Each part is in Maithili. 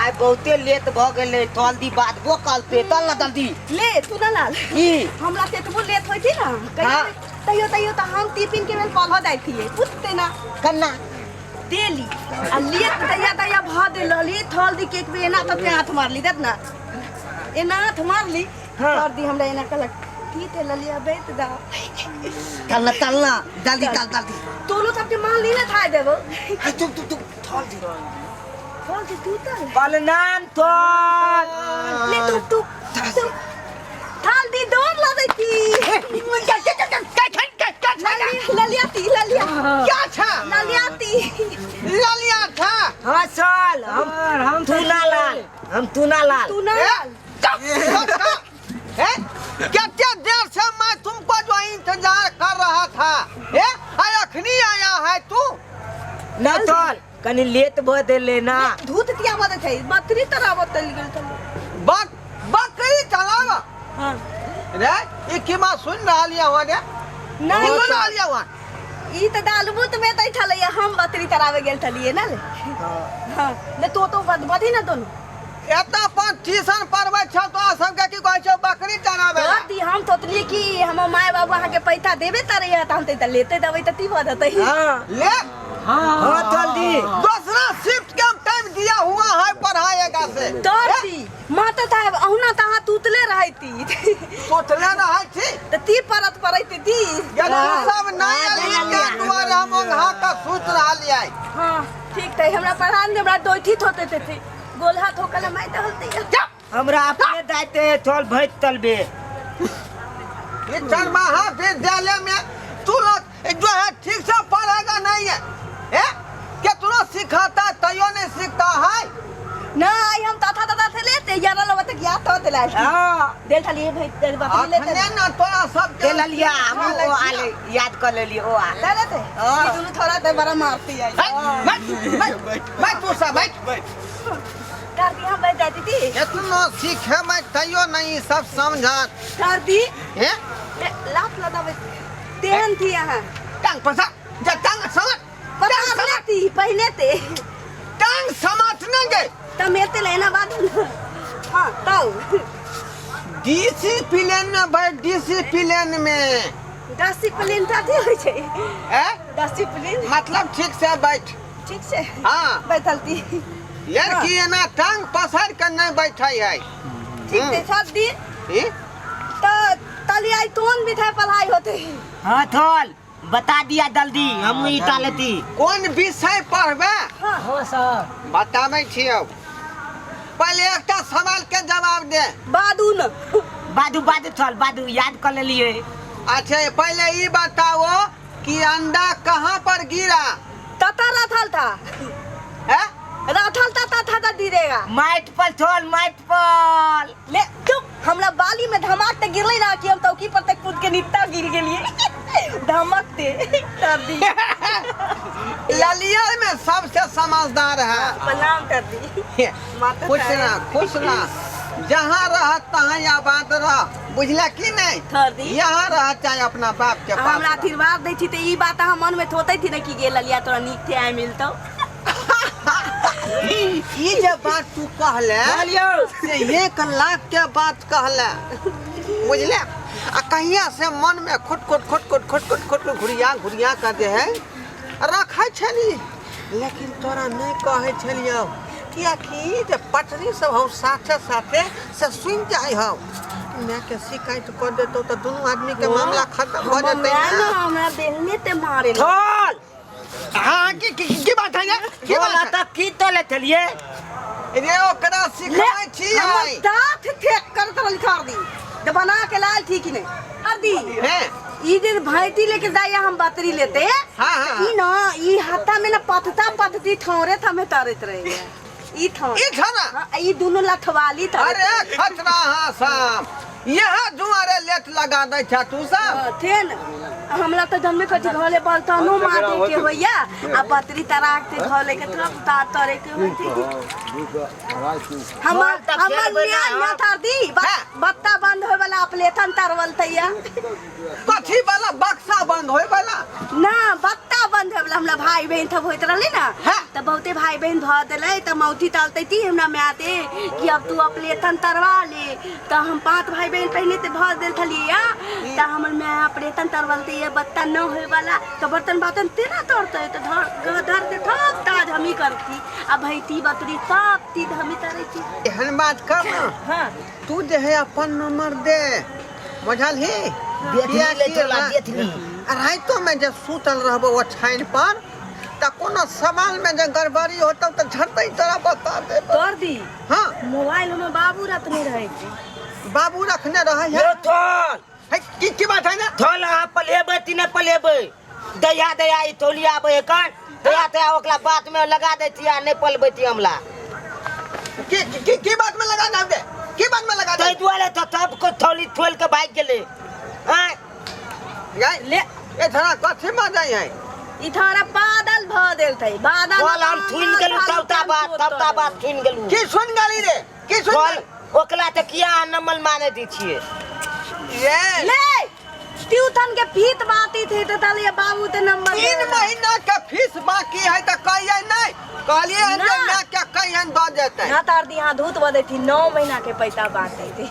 आइ बहुते लेट भऽ गेलै जल्दी बाजबो करते चल ना जल्दी। ले तू ना लाल की? हमरा से एतबो लेट होइ छै ना कहियो। हाँ। तैयो तैयो तऽ हम टिफिन के बेल पढ़ऽ जाइ थिए पूछते ना। कन्ना? देली आ लेट दैया दैया भऽ देल रहली थल दी के एक बेर एना तऽ हाथ मारली देत ना एना हाथ मारली। हाँ। कर दी हमरा एना कहलक की ते ललिया बैत दा। चल ना, चल ना जल्दी, चल जल्दी। तोलो सबके मान ली ना थाय देबो। हाय, चुप चुप चुप, थल दी। थल दी तू तल। बलनाम थल। ले तू तू तू थाल दी दौड़ लदै थी। ललिया ती ललिया। क्या था? ललिया ती। ललिया था। हाँ चल, हम तूना लाल, हम तूना लाल। तूना लाल। क्या क्या देर से मैं तुमको जो इंतजार कर रहा था, ए अखनी आया है तू? ना चल, कनी लेट भ देले ना। धूत तिया बदे छै बकरी तरह बदल गेल तले। बकरी चलावा। हां। रे ई की बात सुन रहल या वहां रे? नहीं। सुन रहल या वहां? ई त दालबूत में त छलैया, हम बकरी तरावे गेल छलिए ना ले। हां, ले तो तो बदी ना दोनों। एता पर ट्यूशन पढ़बै छौ तो सबके की कहै छौ बकरी चराबै ला? दी हम सोचलिए कि हमर माय बाबू अहाँ के पैसा देबे तरैया त हम त लेते देबै त ती भऽ जेतै। हां। ले। हां जल्दी। दूसरा शिफ्ट के हम टाइम दिया हुआ है पढ़ाएगा से। तोर दी माता साहब अहुना त अहाँ तूतले रहैती। तूतले रहै छी? त ती परत परैती ती। ये तू सब नहीं अली के दुआरे हम ओंघा के सुत रहलियै। हां ठीक तै, हमरा पढ़ा ने, हमरा दोइठी थोते थे गोलहा थोकल माय दहल दी। हमरा अपने दाइते चल भैत तलबे। ये चरमाहा विद्यालय में तू लोग जो है ठीक से पढ़ेगा नहीं है, हैं? कितना सिखाता है तैयो नहीं सीखता है। ना आई हम तथा तथा से लेते यार लवा तक याद तो दिला। हां। देल थाली भाई तेरे बाप लेते। अखने ना तोरा सब के ले लिया, हम ओ आले याद कर लेलिए ओ आ। ले लेते। हाँ। ई दुनू थोड़ा ते बड़ा मारती आई। बैठ, बैठ, बैठ, बैठ तू सब बैठ। कर दी हम बैठ जाती थी। इतना सीखे मैं तैयो नहीं सब समझा। कर दी। हैं? ले, लात लगावे। तेहन थी यहाँ। टांग पसा, जा टांग समट। पता नहीं थी पहले ते। टांग समाट न गए। तब मेरे लेना बाद। हाँ, ताऊ। डीसी प्लेन में बैठ, डीसी प्लेन में। डीसी प्लेन था थी होई छै। हैं? DC plane. मतलब ठीक से बैठ। ठीक से? हाँ। बैठल थी। यार की एना टांग पसार के नहीं बैठै है। ठीक से सब दी। ई? तो तली आई तोन भी था पढ़ाई होते। हाँ थल बता दिया जल्दी, हम ई टालती। कोन विषय पढ़बे? हाँ। हाँ सर। बताबै छियौ। पहले एकटा सवाल के जवाब दे। बादू न। बादू बादू चल बादू याद कर लेलिए। अच्छा पहले ई बताओ कि अंडा कहाँ पर गिरा? तता रथल था। हैं? रथल तता था तो गिरेगा। माइट पर चल, माइट पर। ले चुप, हमरा बाली में धमाक ते गिरलै ना कि हम चौकी पर तक कूद के नीचा गिर गेलिए। धमक ते कर दी। ललिया में सबसे समझदार है। प्रणाम कर दी। माता खुश साहब। रह, खुश रह, जहाँ रह तहाँ आबाद रह, बुझला कि नहीं? कर दी। यहाँ रह चाहे अपना बाप के पास। हमरा आशीर्वाद दै छी त ई बात अहाँ मन में थोतै थी ना कि गे ललिया तोरा नीक थे आइ मिलतौ। ई जे बात तू कहले कहलियौ। से 1 लाख के बात कहले, बुझले? आ कहिया से मन में खुट खुट खुट खुट खुट खुट खुट घुरिया घुरिया कर दे है रखै छली, लेकिन तोरा नहीं कहै छलियौ कियाकि जे पटरी सब हम साथे साथे से सुनि जाइ हौ। माय के शिकायत कर देतौ तऽ दुनू आदमी के मामला खत्म भऽ जेतै माय ना। ना हमरा बेलने ते मारे। थल। हाँ, की, की, की बात है रे? की बात है? तक की तोले चलिए? रे ओकरा सिखबै छी हमर आई। दाँत फेंक कर तरल कर दी। तो बना के लाल ठीक नहीं। कर दी। हैं? ई दिन भैंती लेके जाइए हम बतरी लेते। हाँ, हाँ, ई ना, ई हाथा में ना पथता पथती ठौरे थमे तरत रहे। ई ठौर। ई था ना? हाँ, ई दोनों लठवाली था। अरे खतरा हाँ साहब, यहाँ जुआरे लेट लगा दै छा तू सब। हाँ, थे न। हमरा तो जन्मे कथी घरे बर्तनो माजे के होइया आ बतरी तराक के घरे के थप तार तरे के होई थी। हमर तब हमर खेल बना, न्याय हाँ। न थर दी, बत्ता बंद होय वाला अपलेथन तरवल थैया। कथी वाला बक्सा बंद होय वाला? ना बत्ता बंद होय वाला हमरा भाई भाई बहन थब होइत रहले ना। हाँ। त बहुते भाई बहन भ देले त मौठी तालते ती हमरा माय दे कि अब तू अपने तन तरवा ले। त हम 5 भाई बहन पहिने ते भ देल थलिया, त हमर माय अपने तन तरवलते ये बत्ता न होए वाला, त बर्तन बातन तेना तरते त धर धर के थप ताज हमी करती आ भैती बतरी सब तीद हमी तरै छी। एहन बात कर ना। हां। तू जे है अपन नंबर दे, बुझल ही? देख ली ले तोला, देख ली। आ राइतो में जे सुतल रहबो ओछाइन पर त कोनो सवाल में जे गड़बड़ी होतौ त झटै तोरा बता देबो। कर दी। हां। मोबाइल में बाबू रखने रहे। बाबू रखने रहे है। यो थोल। है, की की बात है ना? थोल अहाँ पलेबै कि नहि पलेबै? दया दया ई थोलिया आबै एखन, दया दया ओकरा बात में लगा दै छियै आ नहि पलबै छियै हमला। की की की बात में लगा दे? की बात में लगा दे? ताहि दुआरे तऽ सब को थोली थोल के भागि गेलै। आँय? गाय, ले। ए थोड़ा कथी बजै है? ई थोड़ा बादल भ देलतै, बादल। कल हम सुनि गेलहुँ सबटा बात, सबटा बात सुनि गेलहुँ। की सुन गेली रे? की सुन कल गेली? ओकरा तऽ किया अहाँ नमल मानै दै छियै? ये। ले, ट्यूशन के फीस बाकी थी तो ताले बाबू ते नंबर 3 दे। महीना के फीस बाकी है तो कहिए नहीं, कहलिए हन जे ना। माय के कहिए दऽ देतै। ना तार दी यहाँ धूत बदै थी, 9 महीना के पैसा बाकी थी।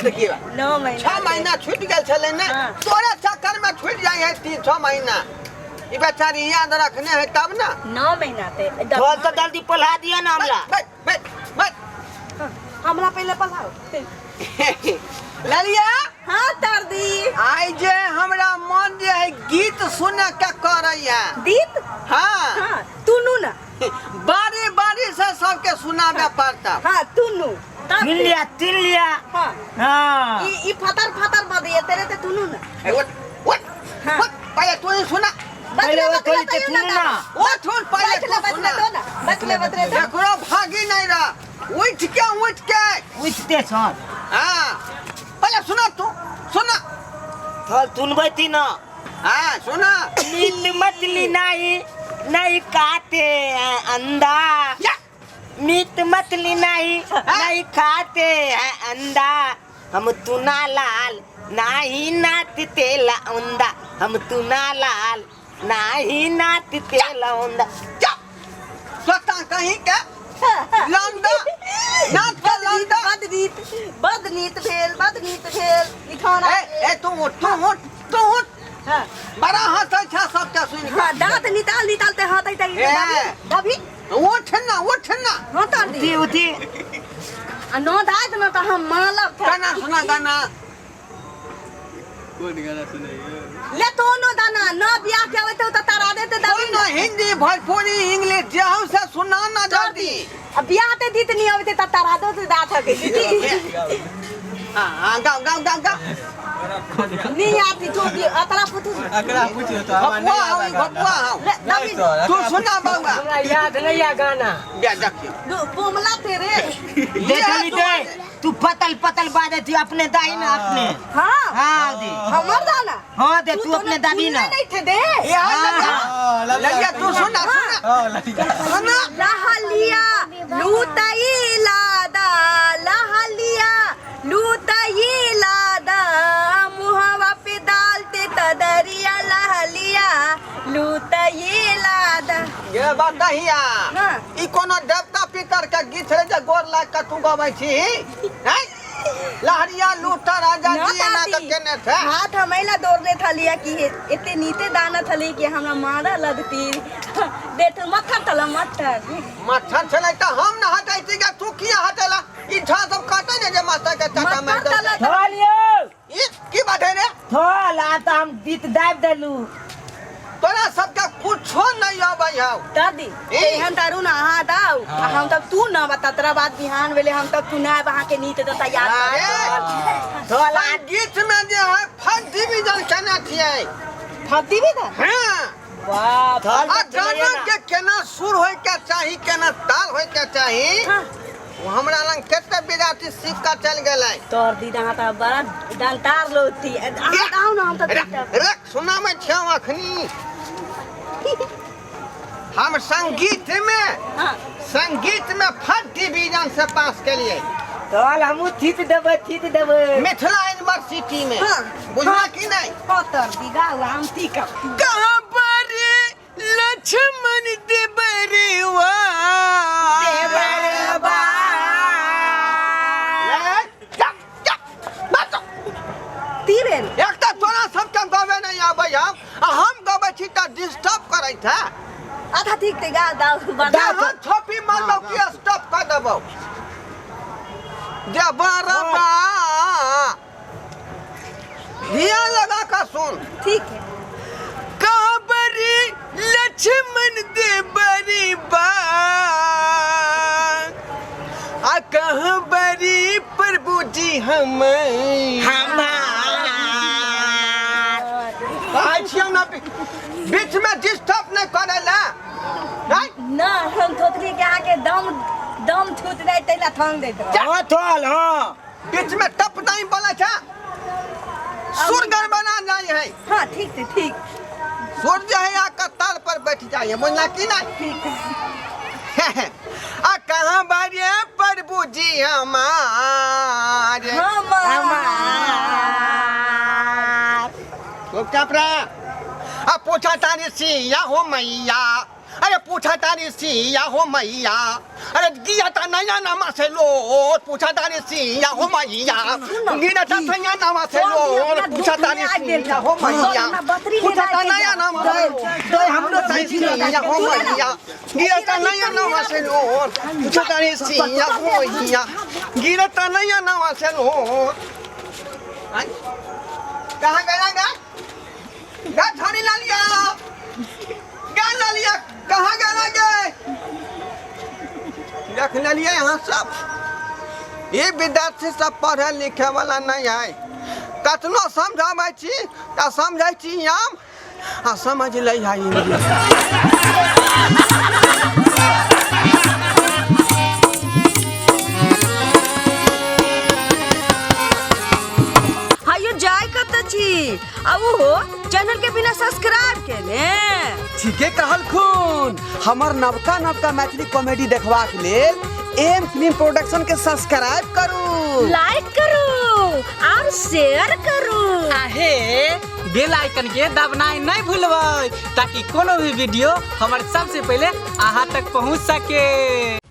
देखिए 9 महीना 6 महीना छूट गेल छलै ने। हाँ। तोरा चक्कर में छूट जाइ है 3-6 महीना। ई बेचारी याद रखने है तब ना। 9 महीना ते। थोल तो जल्दी पढ़ा दिया ना हमरा। बैठ, बैठ, बैठ। हाँ, हमरा पहले पढ़ाओ। ललिया। हाँ तर दी। आई जे हमरा मन जे है गीत सुने के करैया। गीत? हाँ। हाँ, तू ना। बारी बारी से सबके सुनाबे पड़ता। हाँ, तू नु। तीन लिया, तीन लिया। हाँ। हाँ। ई फतर फतर बदिए तेरे ते तू ना। ए, उठ, उठ, हाँ। उठ, पहले तू ही सुना। बदले पहले वो बदले थोड़ी ते तैयो तू ना ना। उठ, उठ, पहले बदले तू बदले सुना। तो ना। बदले बदले तो। केकरो भागी नहीं रहा। उठ के, उठ के। उठते सर। हाँ। पहले सुना तू, सुना। थल सुनबै ती ना। हाँ, सुना। मीट मछली नहीं, नहीं खाते हैं अंडा। या। मीट मछली नहीं, नहीं खाते हैं अंडा। हम तुना लाल नहीं नाचते लौंडा। हम तुना लाल नहीं नाचते लौंडा। जा। स्वतः कहीं के लौंडा, नाच के लौंडा। बदनीत, बदनीत भेल, बदनीत भेल। इठाना। ए, ए, तू उठ, तू उठ, तू उठ। हाँ। बड़ा हंसै छै सबके सुनि के। हाँ, दांत निकाल निकालते हंसै छै। ए। दबी, दबी। उठ ना, उठ ना। हाँ, तर दी। उठी, उठी। आ नौ दांत न तऽ हम मालब थे। गाना सुना, गाना। कोन गाना सुनैयो? ले तो नो दाना, न बियाह के आबै तऽ तारा देते दबी। कोन हिंदी, भोजपुरी, इंग्लिश जे हम से सुना ना जल्दी। आ बियाह ते दीत नहीं आबै तऽ तारा दो ते दांत हके दीदी। हाँ, हाँ, गाओ, गाओ, गाओ, गाओ। नहीं आती तो भी अतरा पुतु। अकरा पूछियो तो हमरा भपुआ नहीं हौ, आबे गाना। भपुआ हौ। ले, दबी। नहीं सर, तू अकरा सुना बउआ। हमरा याद नहीं आ गाना। बिया देखियो। दो बोमला तेरे। देख ली दे, तू पतल पतल बाजे थी अपने दाही ना अपने। हाँ। हाँ दे। हमर दाना। हाँ दे, तू अपने दादी ना। नहीं थे दे। ये हाँ, ललिया। हाँ, ललिया, ललिया, तू सुना, सुना। हाँ, ललिया। सुना। लहलिया लूतई लादा, लहलिया लूतई लादा, मुहवा पे डालते तदरिया, लहलिया लूतई लादा। ये बात नहीं आ। हाँ। ई कोनो देवता पितर के गीत है जे गोर लाग के तू गबै छी? हैं? लहरिया लूटा राजा ना जी एना दादी। के केने थे। हाथ हमेला दौड़ने थलिया कि एते नीते दाना थली कि हमरा मारा लगती। देख मत्थर थला मत्थर। मत्थर छलै त हम न हटै छी गे, तू किया हटेला? ई झा सब कहतै ने जे मास्टर के चाचा मारि मत्थर देलकै। थला। थल यौ। ई की बात है रे? थल, आ त हम गीत दाबि देलू। तोरा सबके कुछो नहीं आबै हौ। दादी, ए। एहन तारू ना अहाँ दाउ, आ हम तब तू न बता, तोरा बाद बिहान भेले हम तब तू ना आब अहाँके नीत तऽ तैयार अरे। थल, आ संगीत में जे है फर्स्ट डिवीजन केने छियै। First division? हाँ। बाप। थल आ तऽ गाना सुनैये के केना सुर होय के चाही, केना ताल होय के चाही, हाँ। ओ हमरा लग कते विद्यार्थी सीख के चल गेलै। तोर दीदा अहाँ तऽ बड़ा दंतार लोग थी। अहाँ दाउ ना हम तऽ रख, रख, सुनाबै छियौ अखनी। हम संगीत में, हाँ। संगीत में फर्स्ट डिवीजन से पास केलिए। थल, हमहूँ थीत देबै, थीत देबै। मिथिला यूनिवर्सिटी में। हाँ। बुझला कि नहीं? हाँ, तोर दीदा, हम ठीक। गहबरी लत लक्ष्मण देवरवा। देवरवा। ए, जा, जा, बाजो। ती बेर एक तऽ तोरा सबके गबे नहि आबै हम आ हम गबै छी तऽ डिस्टर्ब करैत है। अच्छा ठीक ते गा दाओ बता। जहाँ छोपी मारलौ कि स्टॉप कऽ देबौ। देवरवा, ध्यान लगा कऽ सुन। ठीक है। काबरी लक्ष्मण देवरी बा आ कहबरी प्रभु जी हम कहै छियौ ने बीच में डिस्टर्ब नहि करै लए। नहीं? ना हम सोचलिए कि अहाँके दम दम छूट जाय ताहि ला थंग दैत रहो। हाँ थोल हाँ। बीच में टप नहीं बोले छे, सुर गड़बड़ा जाय है। हाँ ठीक है ठीक। सुर जे है आकर ताल पर बैठ जाय है, बुझला कि नहीं? ठीक है। आ कहाँ बारे प्रभु जी हमारे। हमार। चुपचाप रह। आ पूछा तारी सिया हो मैया, अरे पूछा तारी सिया हो मैया, अरे गिया ता नया नामा से लो, पूछा तारी सिया हो मैया, गिया ता नया नामा से लो, पूछा तारी सिया हो मैया, पूछा ता नया नामा से लो, हमरो सिया हो मैया, गिया ता नया नामा से लो, पूछा तारी सिया हो मैया, गिया ता नया नामा से लो। कहाँ गया गा? गा छानी ला लिया, गा ला लिया, कहाँ गया गे? देख ले लिए यहाँ सब। ये विद्यार्थी सब पढ़े लिखे वाला नहीं है। कतनो समझाबै छी तऽ समझै छी हम आ समझ लै है इंग्लिश। हायो जाय कत छी आ उहो चैनल के बिना सब्सक्राइब केने। ठीके कहलखुन। हमर नवका नवका मैथिली कॉमेडी देखबाक लेल एम फिल्म प्रोडक्शन के सब्सक्राइब करू, लाइक करू और शेयर करू। आहे बेल आइकन के दबनाइ नहीं भूलबै ताकि कोनो भी वीडियो हमर सबसे पहले अहाँ तक पहुँच सके।